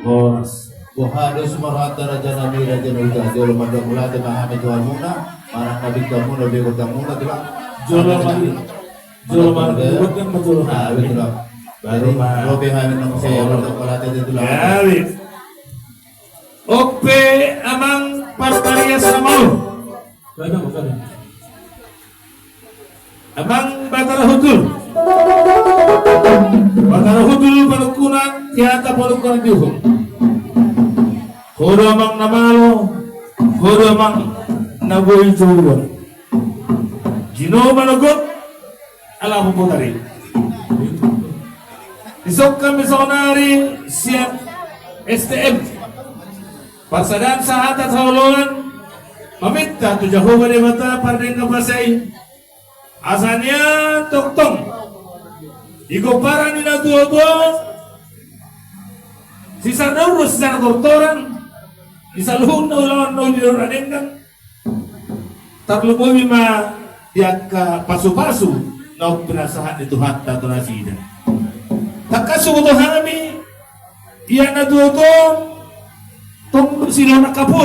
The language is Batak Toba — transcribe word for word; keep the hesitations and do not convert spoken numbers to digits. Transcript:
Horas. Boha dos ma rohanta raja nami, raja na huta, jolo mandok mauliate ma hami tu hamuna, manang na bingkamuna, begotamuna, tulang. Jolo ma, jolo ma, jolo ma, jolo ma. Ah, betul, tulang. Baru ma. Jadi, lobi hami nang saya mandok mauliate tu tulang. Ya, baik. Ope amang partarias amang. Amang Batara Hutul. Batara Hutul panungkunan, hata panungkunan di uhum. Ho do amang na malo, ho do amang na boi jouon. Jino manogot, ala puputari. Disongkan be saonari sian S T M. Parsadaan sahata saoloan, maminta tu Jahowa Debata pardenggan basa i. Asa nian tongtong di pomparan ni na tuatua, sisada urus sisada tortoran, di saluhutna ulaon na uli dohot na denggan. Tarlumobi ma di angka pasupasu naung pinasahat ni Tuhanta tu nasida. Tangkas huboto hami, ia na tuatua on, tong do sidea na kapolda